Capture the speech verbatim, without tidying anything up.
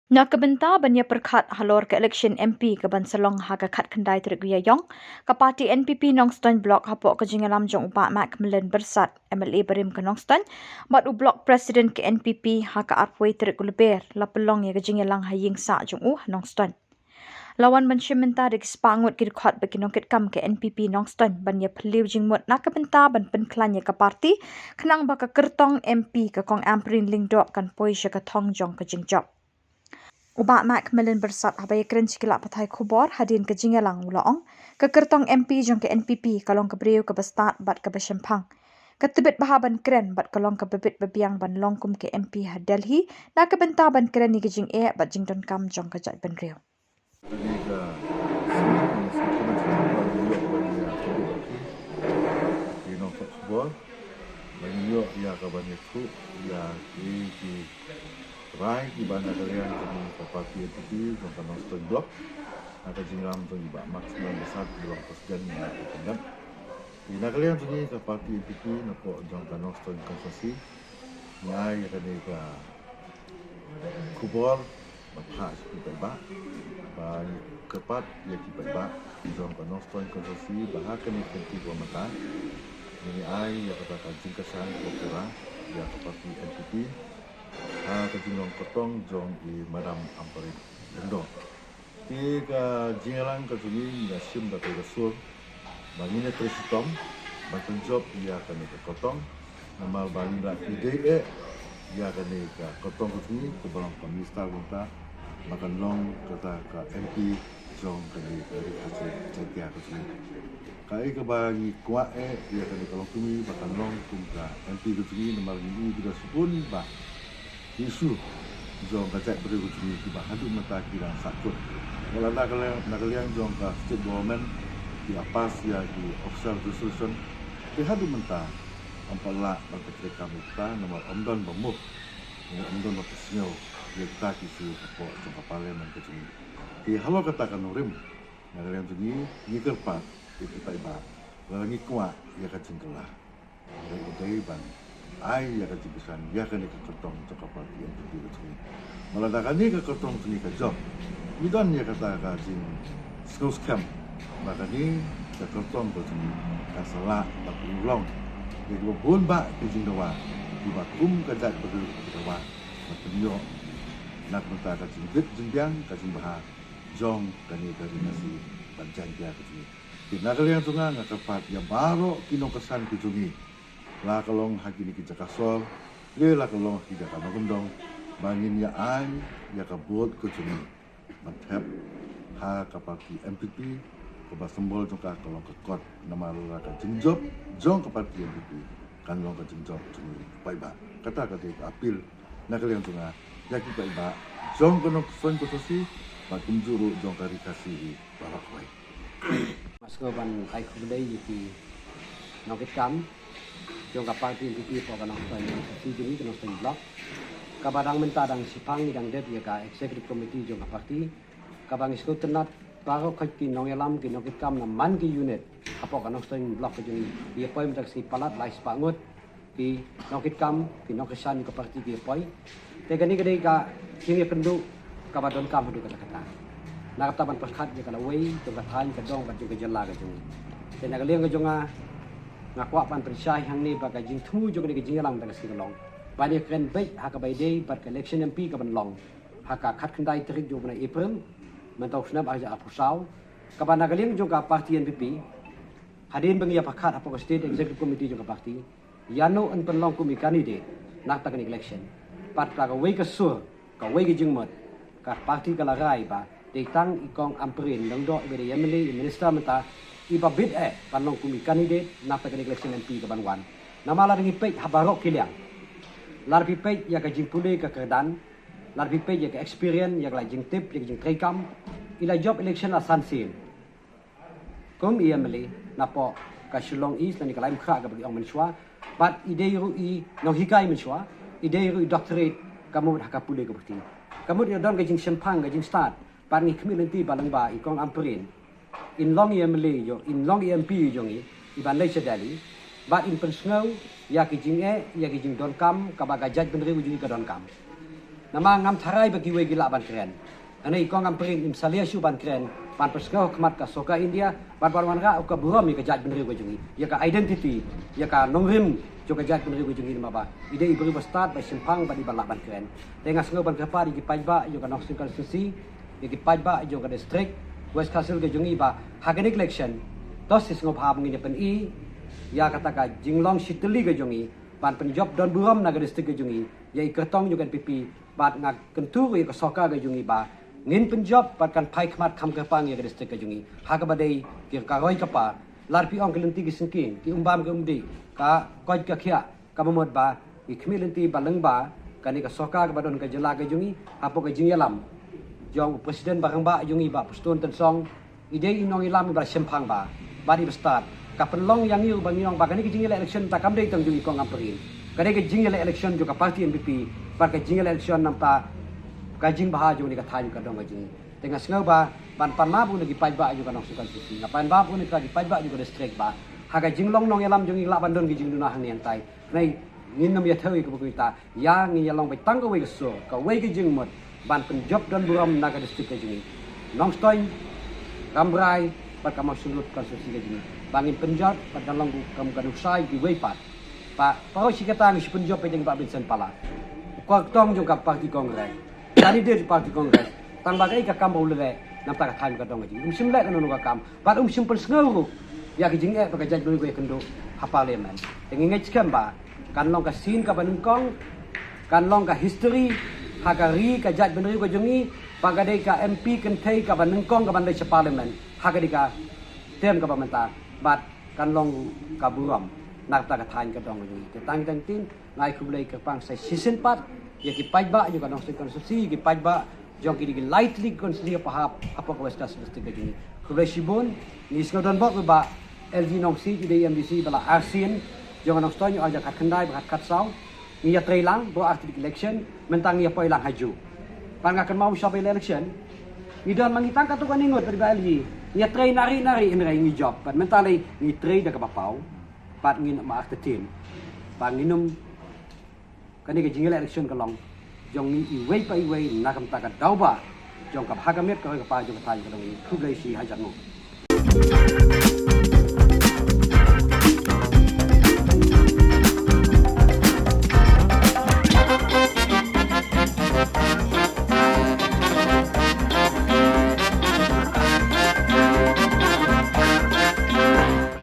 Na ka bynta ban ïa pyrkhat halor ka election M P ka ban sa long ha ka khatkhyndai tarik u Ïaïong, ka party N P P Nongstoiñ Block hapoh ka jingïalam jong u Bah Macmillan Byrsat, M L A barim ka Nongstoiñ, bad u Block President ka N P P ha ka arphew tarik u Lber, la pynlong ïa ka jingïalang ha ïing sah jong u ha Nongstoiñ. La wan ban shim bynta da ki spah ngut ki dkhot bad ki nongkitkam ka N P P Nongstoiñ ban ïa phylliew jingmut na ka bynta ban pynkhlaiñ ïa ka party, khnang ba ka kyrtong M P ka Kong Ampareen Lyngdoh kan poi sha ka thong jong ka jingjop. U Bah Macmillan Byrsat haba ïakren sha ki lad pathai khubor hadien ka jingïalang u la ong, ka kyrtong M P jong ka N P P ka long ka briew kaba stad bad kaba shemphang. Ka tbit bha ban kren bad ka long kaba bit ba biang ban long kum ka M P ha Delhi, na ka bynta ban kren ïa ka jingeh bad jingdonkam jong ka jaitbynriew. Kane ka sngi, kane ka sngi, kane ka sngi, ba ngin ïoh ban ïa, ïa nongthoh khubor, ba ngin ïoh ïa ka ban ïathuh ïa ki, ki rai kiba na ka liang jong ka party N P P jong ka Nongstoiñ Block, na ka jingïalam jong i Bah Macmillan Byrsat, i long president na ka kyndat. Te na ka liang jong ka party N P P napoh jong ka Nongstoiñ constituency, ngi ai ïa kane ka khubor ba phah sha ki paidbah, ba ngi kyrpad ïa ki paidbah jong ka Nongstoiñ constituency ba ha kane ka kynti kaba mynta, ngi ai ïa kata ka jingkyrshan kaba pura ïa ka party N P P ha ka jinglong kyrtong jong i Madam Ampareen Lyngdoh. Te ka jingïalang ka jong ngi, ngi la shim da kawei ka sur ba ngin ïa trei shitom ban pynjop ïa kane ka kyrtong, namar ba ngi la ïadei eh ïa kane ka kyrtong ka jong ngi kaba long ka minister mynta, ba kan long kata ka M P jong kane ka Ri Khasi Jaiñtia ka jong ngi. Kaei kaba ngi kwah eh ïa kane ka longkmie ba kan long kum ka M P ka jong ngi, namar ngi i ki da shibun bah ki issue jong ka jaitbynriew ka jong ngi kiba haduh mynta ki dang sahkut. Wat la na ka liang, na ka liang jong ka state government ki la pass ïa ki officer resolution, te haduh mynta ym pat lah ban pyntreikam ïa kita namar ym don ba mut, ym don ba pynsngew ïa kita ki issue hapoh jong ka parliament ka jong ngi. Te halor kata ka nongrim, na ka liang jong ngi, ngi kyrpad ïa ki paidbah, lada ngi kwah ïa ka jingkylla, hynrei u dei ban ai ïa ka jingkyrshan ïa kane ka kyrtong jong ka party N P P ka jong ngi. Wat la da kane ka kyrtong jong ngi ka jop, ngi don ïa kata ka jingsngewskhem ba kane ka kyrtong ka jong ngi kan sa lah ban pynurlong ïa kiba bun bah ki jingdawa kiba kum ka jaitbynriew ki dawa ban pynïoh na ka bynta ka jingbit jingbiang, ka jingbha jong kane ka Ri Khasi bad Jaiñtia ka jong ngi. Te na ka liang jong nga, nga kyrpad ïa baroh ki nongkyrshan ki jong ngi, la ka long ha kine ki jaka sor, lane la ka long ha ki jaka nongkyndong, ba ngin ïa ai ïa ka vote ka jong ngi ban thep ha ka party N P P, kaba symbol jong ka ka long ka kot, namar la ka jingjop jong ka party N P P kan long ka jingjop jong ngi paidbah. Kata ka dei ka appeal na ka liang jong nga ïa ki paidbah jong ka Nongstoiñ constituency bad kumjuh ruh jong ka Ri Khasi hi baroh kawei. Nga sngew ban ai khublei ïa ki nongkitkam jong ka party N P P hapoh ka Nongstoiñ constituency jong ngi, ka Nongstoiñ Block, kaba dang mynta dang shipang ngi dang dep ïa ka executive committee jong ka party, kaba ngi sngewtynnat baroh khoit ki nongïalam, ki nongkitkam na man ki unit hapoh ka Nongstoiñ Block ka jong ngi, ïa poi mynta ka sngi palat lai spah ngut ki nongkitkam, ki nongkyrshan ka party ki ïa poi. Te kane ka dei ka jingïakynduh kaba donkam haduh katta katta, na kata ban pyrkhat ïa ka lawei jong ka thaiñ, ka dong bad jong ka jylla ka jong ngi. Te na ka liang ka jong nga, nga kwah ban pynshai hangne ba ka jingthmu jong kane ka jingïalang mynta ka sngi ka long ban ïakren beit ha kaba ïadei bad ka election M P ka ban long ha ka khatkhyndai tarik jong u bnai April mynta u snem ar hajar arphew saw, kaba na ka liang jong ka party N P P, hadien ba ngi ïa pyrkhat hapoh ka State Executive Committee jong ka party ïa no yn pynlong kum i candidate na kata kane ka election. Bad da kawei ka sur, kawei ka jingmut, ka party ka la rai ba dei tang i Kong Ampareen Lyngdoh, iba dei i M L A, i minister mynta, iba bit eh ban long kum i candidate na kata kane ka election M P ka ban wan. Namar lada ngi peit ha baroh ki liang, lada phi peit ïa ka jingpule ka kyrdan, lada phi peit ïa ka experience, ïa ka la jingtip, ïa ka jingtreikam, i la jop election la san sien kum i M L A napoh ka Shillong East lane ka Laimkhraw kaba ki ong mynshuwa. Bad i dei ruh i nonghikai mynshuwa, i dei ruh i doctorate, ka mut ha ka pule ka puthi. Ka mut i la don ka jingshemphang, ka jingstad. Bad ngi khmih lynti ba lyngba i Kong Ampareen, in long i M L A ïoh, in long i M P ïoh jong ngi, i ban leit sha Delhi bad in pynsngew ïa ki jingeh, ïa ki jingdonkam kaba ka jaitbynriew jong ngi ka donkam. Namar ngam tharai ba kiwei ki lah ban kren. Hynrei i kong Ampareen im salia shuh ban kren, ban pynsngew ha khmat ka sorkar India, ban ban wanrah ka burom ïa ka jaitbynriew ka jong ngi, ïa ka identity, ïa ka nongrim jong ka jaitbynriew ka jong ngi, namar ba i dei i briew ba stad, ba shemphang, ba i ba lah ban kren. Te nga sngew ban kyrpad ïa ki paidbah jong ka Nongstoiñ constituency, ïa ki paidbah jong ka district West Khasi Hills ka jong ngi ba ha kane ka election, to shisngew bha ba ngin ïa pyni ïa kata ka jinglong shitylli ka jong ngi, ban pynjop don burom na ka district ka jong ngi ïa i kyrtong jong ka N P P, bad nga kyntu ruh ïa ka sorkar ka jong ngi ba ngin pynjop bad kan phai khmat kham kyrpang ïa ka district ka jong ngi. Ha kaba dei ki ka roi ka par, lada phi ong ki lynti ki syngkien, ki umbam ki umdih, ka koit ka khiah, kaba mut ba i khmih lynti ba lyngba kane ka sorkar kaba don ka jylla ka jong ngi, hapoh ka jingïalam jong u President ba rangbah jong ngi Bah Prestone Tynsong, i dei i nongïalam iba shemphang bha, bad iba stad. Ka pynlong ïa ngi ruh ba ngi ong ba kane ka jingïaleh election ta kam dei tang jong i kong Ampareen. Ka dei ka jingïaleh election jong ka party N P P, bad ka jingïaleh election namar ka jingbha jong kane ka thaiñ ka dong ka jong ngi. Te nga sngew ba ban pan map ruh na ki paidbah jong ka Nongstoiñ constituency, nga pan map ruh na ki paidbah jong ka district ba ha ka jinglong nongïalam jong ngi lah ban don ka jingduna hangne hangtai. Hynrei ngin nym ïa thew ïa kaba kumta, ïa ngin ïa long beit tang kawei ka sur, kawei ka jingmut ban pynjop don burom na ka district ka jong ngi. Nongstoiñ, Rambrai bad ka Mawshynrut constituency ka jong ngi, ba ngin pynjop bad kan long kum ka nuksa ïa kiwei pat. Ba baroh shi katta ngi shu pynjop ïa jong Bah Vincent Pala, u kyrtong jong ka party Congress, candidate party Congress, tang ba kaei ka kam ba u la leh na ka bynta ka thaiñ ka dong ka jong ngi? Um shym leh kano kano ka kam, bad um shym pynsngew ruh ïa ka jingeh ba ka jaitbynriew ka ïakynduh ha Parliament. Te ngi ngeit skhem ba kan long ka sien kaba nyngkong, kan long ka history ha ka ri ka jaitbynriew ka jong ngi, ba ka dei ka M P kynthei kaba nyngkong kaban leit sha Parliament ha ka dei ka term kaba mynta, bad kan long ka burom na ka bynta ka thaiñ ka dong ka jong ngi. Te tang tang tin, nga ai khublei kyrpang sa shisien pat ïa ki paidbah jong ka Nongstoiñ constituency, ïa ki paidbah jong ki dei ki lai tylli ki constituency hapoh, hapoh ka West Khasi Hills District ka jong ngi. Khublei shibun. Ngi sngew donbok ba L G Nongsiej i dei i M D C ba la arsien jong ka Nongstoiñ, ar hajar khatkhyndai bad khatkhyndai khatsaw. Ngi ïatrei lang baroh ar tylli ki election, mynta ngi ïa poi lang ha juh. Bad nga kynmaw sha ba election ngi don ma ngi tang katto katne ngut, bad ba L G ngi ïatrei nari nari, hynrei ngi jop, bad mynta lei ngi trei da kaba paw. Bad ngin ym artatien ba ngin ym, kane ka jingïaleh election ka long jong ngi iwei pa iwei na ka bynta ka daw ba jong ka bha ka miat ka roi ka par jong ka thaiñ ka dong ngi. Khublei shi hajar nguh.